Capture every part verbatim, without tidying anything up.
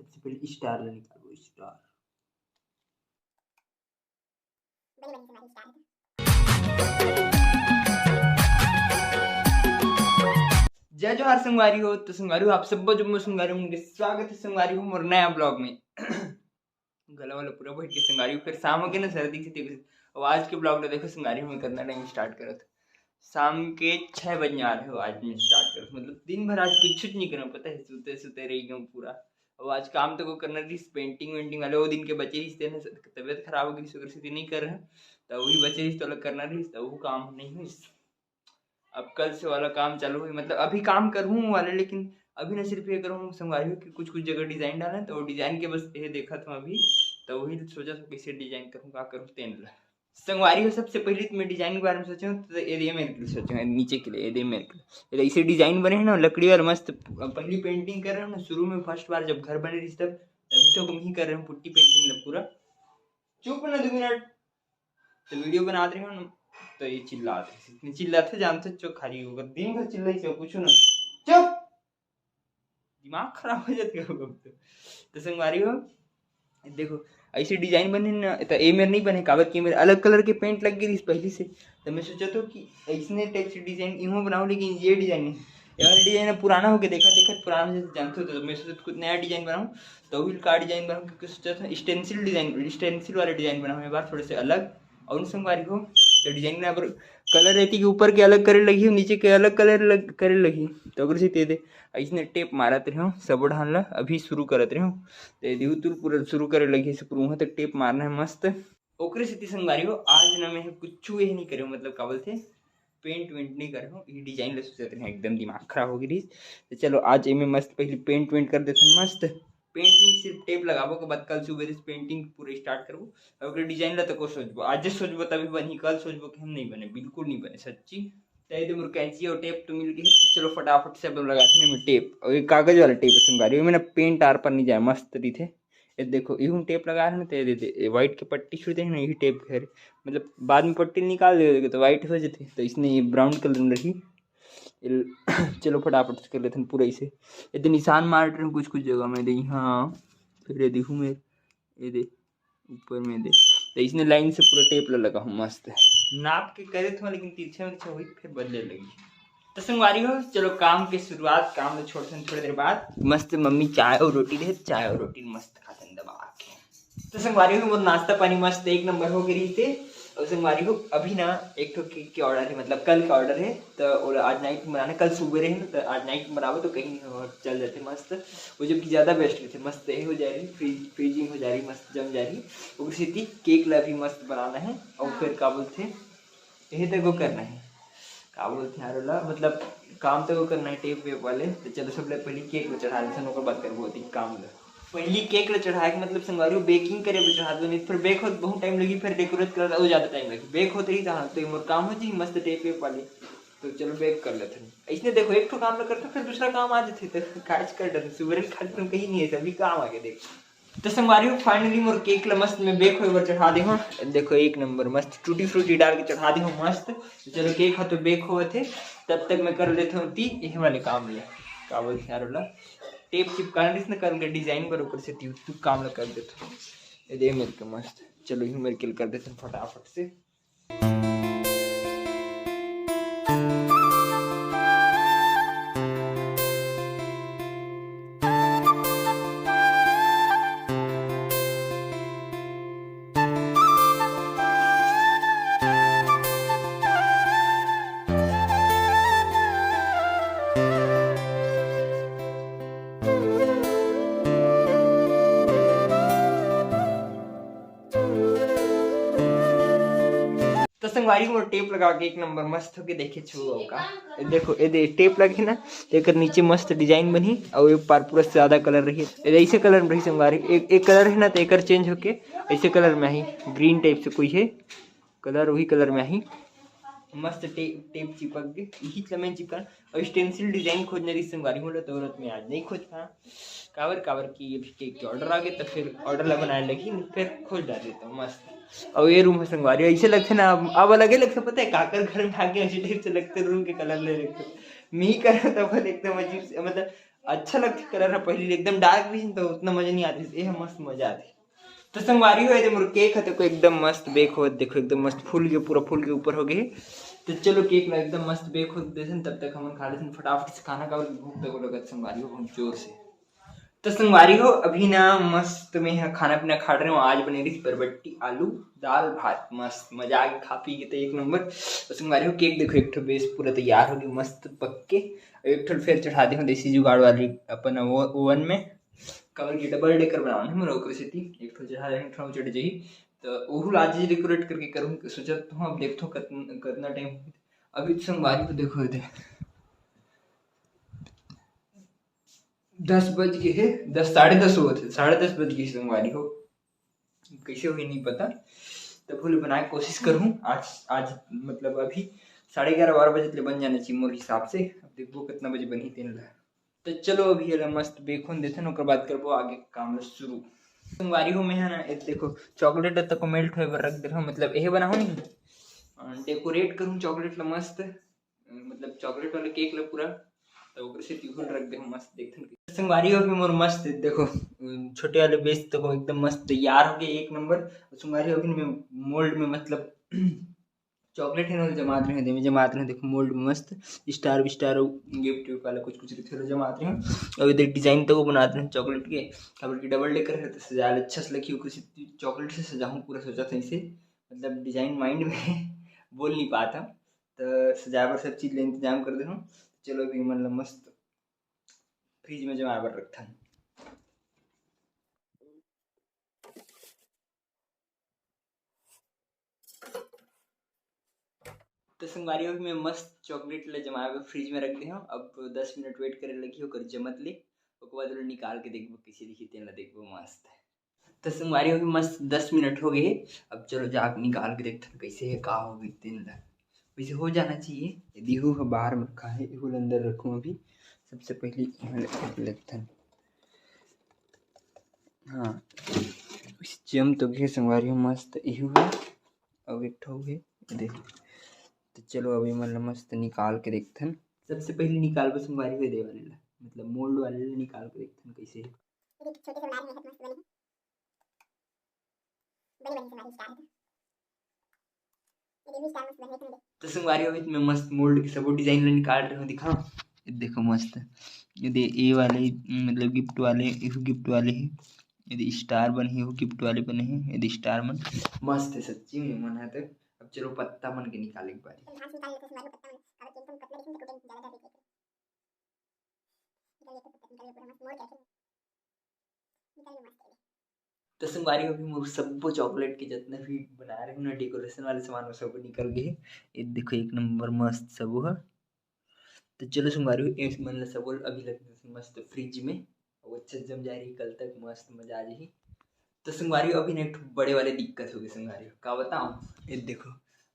सबसे पहले स्टार ला निकालबो, स्टार। जय जोहार संगवारी हो। तो संगवारी हो, आप सब्बो जम्मो संगवारी मन के स्वागत है संगवारी हो मोर नया ब्लॉग में। गला वाला पूरा बैठ के संगवारी हो, फिर शाम हो गया ना, सर्दी से तेज। और आज के ब्लॉग में देखो संगवारी हो, मैं करना टाइम स्टार्ट करत, शाम के छः बजने आ रहे हो, आज मैं स्टार्ट करत, मतलब दिन भर आज कुछ नहीं करना, पता है, सुते सुते रह गया हूँ पूरा। अब आज काम तो को करना रहिस, पेंटिंग वेंटिंग वाले वो दिन के बचे रहिस, तेन तबीयत खराब हो गई, शुक्र से नहीं कर रहे, तो वही बचे रहिस, तो अलग करना रहिस, तो वो काम नहीं हुई। अब कल से वाला काम चालू हुई, मतलब अभी काम करूँ वाले, लेकिन अभी ना सिर्फ ये करूँ संगवारी हो कि कुछ कुछ जगह डिजाइन डाले, तो वो डिजाइन के बस ये देखा था अभी, तो वही सोचा था कैसे डिजाइन करूँ, क्या करूँ, तेन ला। संगवारी हो, सबसे पहले तो मैं डिजाइन के बारे में सोचे हूँ, तो ये दे मेरे के लिए सोचे हूँ, नीचे के लिए, ये दे मेरे के लिए। ये ऐसे डिजाइन बने हैं ना, लकड़ी वाला मस्त। पहली पेंटिंग कर रहे हो ना, शुरू में फर्स्ट बार जब घर बने रही तब, तभी तो हम ही कर रहे हैं पुट्टी पेंटिंग ला पूरा। चुप ना दो मिनट, तो वीडियो बनाते रहे हो ना, तो ये चिल्लाते, इतने चिल्लाते जानते हो, चुप खाली होगा, दिन भर चिल्लाई से कुछ ना, चुप, दिमाग खराब हो जाते हो। तो संगवारी हो, देखो, ऐसे डिजाइन बने ना, तो ए मेर नहीं बने, काबर कि मेरे अलग कलर के पेंट लग गई पहली से। तो मैं सोचा था कि ऐसने टाइप से डिजाइन इहो बनाऊँ, लेकिन ये डिजाइन नहीं, यार डिजाइन पुराना हो गया, देखा देखा पुराना, जैसे जानते हो, तो मैं सोचा कुछ नया डिजाइन बनाऊँ। तो वही का डिजाइन बनाऊँ, क्योंकि सोचा था स्टेंसिल डिजाइन, स्टेंसिल वाला डिजाइन बनाऊँ ये बार, थोड़े से अलग। और संगवारी हो, तो डिजाइन में अब कलर रहती कि ऊपर के अलग करे लगी, नीचे के अलग कलर लग, करे लगी। तो अगर से दे, ऐसने टेप मारत रहे हो सब ढान ला, अभी शुरू करत रहे हो, तो ये दिहू तुल पूरा शुरू करे लगी, से पूरा वहाँ तक टेप मारना है मस्त। ओकरे सेती संगवारी हो, आज ना मैं कुछ ये नहीं करे, मतलब का बोलते, पेंट वेंट नहीं करे हो, ये डिजाइन ले सोचत रहे, एकदम दिमाग खराब हो गई रहीस। तो चलो आज एमे मस्त पहले पेंट वेंट कर देथन मस्त। पेंट नहीं, सिर्फ टेप लगाबो के बाद कल सुबह से पेंटिंग पूरा स्टार्ट करबो। अब ओकर डिजाइन ला तको सोचबो, आज सोचबो तभी बनही, कल सोचबो कि हम नहीं बने, बिल्कुल नहीं बने सच्ची। तो ये दे मोर कैंची और टेप तो मिल गए, तो चलो फटाफट से अब लगाते हैं टेप। और ये कागज वाला टेप है संगवारी, ओमे ना पेंट आर पर नहीं जाए, मस्त रहिथे। ये देखो, इहू टेप लगा रहे ना, तो ये दे, ये व्हाइट के पट्टी छुड़ दे ना, यही टेप घर, मतलब बाद में पट्टी निकाल दे तो व्हाइट हो जाते, तो इसने ये ब्राउन कलर में रही। चलो फटाफट से कर लेते हैं पूरा इसे। ये दे निशान मार रहे हैं कुछ कुछ जगह में, दे यहाँ, फिर ये देखू मैं, ये दे ऊपर में दे, तो इसने लाइन से पूरा टेप ला लगा हूँ मस्त। नाप के करे था, लेकिन तिरछे में हुई, फिर बदले लगी। तो संगवारी हो, चलो काम के शुरुआत, काम में छोड़ते हैं थोड़ी देर बाद। मस्त मम्मी चाय और रोटी दे, चाय और रोटी मस्त खाते हैं दबा के। तो संगवारी हो, मोर नाश्ता पानी मस्त एक नंबर हो गई थे। और संगवारी हो, अभी ना एक ठो केक के ऑर्डर है, मतलब कल का ऑर्डर है, तो और आज नाइट में बनाना, कल सुबह रहे ना, तो आज नाइट में बनाबो तो कहीं और चल जाते मस्त। वो जबकि ज़्यादा बेस्ट रहते, मस्त ये हो जा रही, फ्रीज फ्रीजिंग हो जा रही, मस्त जम जा रही। ओकर सेती केक ला भी मस्त बनाना है। और फिर का बोलते, यही तक वो करना है, का बोलते हैं यार ओला, मतलब काम तो वो करना है टेप वेप वाले। तो चलो सबले पहले केक ला चढ़ा देते हैं, ओकर बाद करबो ओती काम ला। पहली केक ला चढ़ाए के मतलब संगवारी हो बेकिंग करे बर चढ़ा दो, नहीं तो फिर बेक होत बहुत टाइम लगी, फिर डेकोरेट करे ला और ज़्यादा टाइम लगी। बेक होत रही तो हाँ, तो ये मोर काम हो जी मस्त टेप वेप वाली। तो चलो बेक कर लेते हैं। इसने देखो एक ठो काम ला करते फिर दूसरा काम आ जाते, तो काज कर डर सुबह खाली तुम कहीं नहीं है, सभी काम आ गए देख। तो संगवारी हो, फाइनली मोर केक ला मस्त में बेक होए बर चढ़ा दे हूँ। देखो एक नंबर मस्त टूटी फ्रूटी डाल के चढ़ा दे हूँ मस्त। तो चलो केक हा तो बेक होवत हे, तब तक मैं कर लेता हूँ ती यही वाले काम ले, का बोलते हैं यार ओला, टेप चिपकाना रहिस न कल के डिजाइन बर, ओकर सेती तू काम ला कर देता हूँ। ये दे मेरे के मस्त, चलो यही मेरे के कर देते हैं फटाफट से। तो संगवारी हो, टेप लगा के एक नंबर मस्त होके देखे छुओ का। ये देखो, ये दे टेप लगे ना, तो एकर नीचे मस्त डिजाइन बनी और ये पार पूरा सादा कलर रही। ये ऐसे कलर में रही संगवारी, एक, एक कलर है ना, तो एकर चेंज होके ऐसे कलर में ही ग्रीन टाइप से कोई है कलर, वही कलर में ही मस्त टे-, टेप चिपक गए। यही तो मैं चिपका और स्टेंसिल डिजाइन खोजने रही संगवारी हो, तो औरत में आज नहीं खोज पाया। काबर, काबर कि अभी केक के ऑर्डर आ गए, तो फिर ऑर्डर ला बनाए लगी, फिर खोज डाल देता हूँ मस्त। और ये रूम है संगवारी, ऐसे लगते ना, अब, अब अलग ही लगते, पता है काकर घर में आके ऐसे टाइप से लगते, रूम के कलर ले रखे। मी कर तब एकदम अजीब से, मतलब अच्छा लगथे कलर ह, पहली एकदम डार्क रहिस त उतना मजा नहीं आतिस, ये ह मस्त मजा आथे। तो संगवारी हो, ये दे मोर केक ह, देखो एकदम मस्त बेक होत, देखो एकदम मस्त फूल के, पूरा फूल के ऊपर हो गए। तो चलो केक ला एकदम मस्त बेक होत देथन, तब तक हमन खा लेथन फटाफट से खाना, का भूख तको लगत संगवारी हो बहुत जोर से। तो संगवारी हो, अभी ना मस्त मैं ह खाना पीना खा रहे हो। आज बने रही बरबट्टी आलू दाल भात, मस्त मजा आ गया खा पी के तो एक नंबर। तो संगवारी हो, केक देखो एक ठो बेस पूरा तैयार हो गया, मस्त पक के। एक ठो फिर चढ़ा दे हो देसी जुगाड़ वाली अपन ओवन में, काबर कि डबल डेकर बनावन है मोर, ओकरे सेती एक ठो चढ़ा दे, एक ठो चढ़ जाही। तो ओहू ला आज ही डेकोरेट करके करूँ सोचत हूँ। अब देखथो कतना कतना टाइम। अभी तो संगवारी हो देखो, ये दे दस बज गए है, दस, साढ़े दस हुआ थे, साढ़े दस बज गए संगवारी हो। कैसे हुई नहीं पता, तब ले बनाए कोशिश करूँ आज। आज मतलब अभी साढ़े ग्यारह बारह बजे ले बन जाना चाहिए मोर हिसाब से। अब देखो कितना बजे बनी तेन ला। तो चलो अभी एला मस्त बेक होन देथन, ओकर बाद करबो आगे काम ला शुरू। संगवारी हो, मैं है ना, ये देखो चॉकलेट तक मेल्ट होए बर रख दे रहा हूँ, मतलब यही बनाऊँ नहीं, डेकोरेट करूँ चॉकलेट ला मस्त, मतलब चॉकलेट वाले केक ला पूरा। तो ओकरे से टिफिन रख दे हूँ, मस्त देखथन। संगवारी हो भी मोर मस्त देखो, छोटे वाले बेस तो एकदम मस्त तैयार हो गए, एक नंबर। संगवारी हो भी मैं मोल्ड में मतलब चॉकलेट है ना जमात रहे, देवे जमात रहे, देखो मोल्ड में मस्त स्टार विस्टार गिफ्ट विफ्ट वाला कुछ कुछ रखे जमात रहे। और इधर डिजाइन तो वो बनाते हैं चॉकलेट के, काबर कि डबल डेकर है तो सजाए अच्छा से लगी, ओकरे से चॉकलेट से सजाऊँ पूरा सोचा था इसे, मतलब डिजाइन माइंड में बोल नहीं पाता। तो सजाए बर सब चीज ले इंतजाम कर दे हूँ। चलो अभी मन ला मस्त फ्रिज में जमाए बर रखथन। तो संगवारी हो, मैं मस्त चॉकलेट ला जमाए बर फ्रिज में रख दे हूँ। अब दस मिनट वेट करे लगी ओकर जमत ले, ओकर बाद ओला निकाल के देखबो कैसे दिखी, तेन ला देखबो मस्त। तो संगवारी हो, मस्त दस मिनट हो गए। अब चलो जाके निकाल के देखथन कैसे है, का हो गई तेन ला। वैसे हो जाना चाहिए। यदि हो बाहर में रखा है, इहू ला अंदर रखूँ अभी। सबसे पहले इहाँ ले-, लेथन। हाँ, जम तो गए संगवारी हो, मस्त इहू है। अब एक ठो है, देख। तो चलो अभी मन ला मस्त निकाल के देखथन। सबसे पहले निकालबो संगवारी हो दे वाले ला, मतलब मोल्ड वाले ला निकाल के देखथन कैसे है। ये देख, छोटे से बना रहे हैं, मस्त बने हैं। बने बने से हमारे स्टार है। ये देख, स्टार मस्त बने हैं, तुम देख। तो संगवारी हो, अभी मैं मस्त मोल्ड के सबो डिजाइन ला निकाल रहे हूँ, दिखा। ये देखो मस्त, ये दे, ये वाले मतलब गिफ्ट वाले, ये गिफ्ट वाले है, ये दे स्टार बने है, वो गिफ्ट वाले बने है, ये दे स्टार मन मस्त है सच्ची में मन है। तो अब चलो पत्ता मन के निकाले एक बारी। घास निकाल लेते हैं, हमारे पत्ता मन, काबर कि एकदम पतला दिखेंगे, तो टूटेंगे, ज्यादा ज्यादा दिखेंगे। निकाल लेते हैं पत्ता, निकाल लेते हैं, मस्त मोड़ के रखेंगे। निकाल लो मस्त है। तो संगवारी हो, अभी मोर सब्बो चॉकलेट के जितना भी बना रहे हूँ ना डेकोरेशन वाले सामान, वो सब निकल गए। ये देखो एक नंबर मस्त सब है। तो चलो संगवारी हो, इस मन ला सबो अभी लग मस्त फ्रिज में, वो अच्छे से जम जा रही, कल तक मस्त मजा आ जाही। तो संगवारी हो, अभी ना एक ठो बड़े वाले दिक्कत हो गई संगवारी हो, का बताऊँ? ये देखो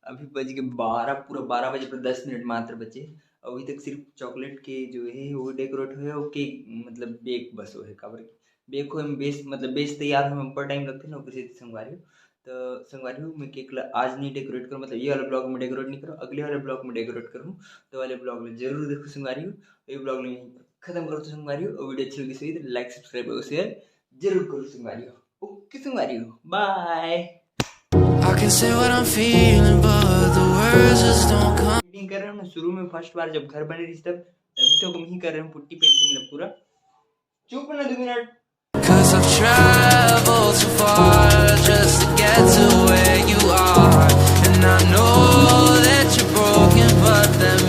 अभी बज के बारह, पूरा बारह बजे पर दस मिनट मात्र बचे। अभी तक सिर्फ चॉकलेट के जो है वो डेकोरेट हुए, वो केक मतलब बेक बस वो है, काबर कि बेक होए में बेस मतलब बेस तैयार होए में बड़ा टाइम लगथे ना, ओकरे सेती संगवारी हो। तो संगवारी हो, मैं केक ला आज नहीं डेकोरेट करूँ, मतलब ये वाला ब्लॉग में डेकोरेट नहीं करूँ, अगले वाले ब्लॉग में डेकोरेट करूँ। तो वाले ब्लॉग में जरूर देखो संगवारी हो। ये ब्लॉग में खत्म करो तो संगवारी हो, और वीडियो अच्छी लगी सही तो लाइक सब्सक्राइब और शेयर जरूर करो संगवारी हो। ओके संगवारी हो, बाय। I can say what I'm feeling, but the words just don't come. Painting कर रहे हैं ना, शुरू में फर्स्ट बार जब घर बने रही तब, तभी तो हम ही कर रहे हैं पुट्टी पेंटिंग ला पूरा। चुप ना दो minute. Cause I've traveled so far just to get to where you are. And I know that you're broken, but that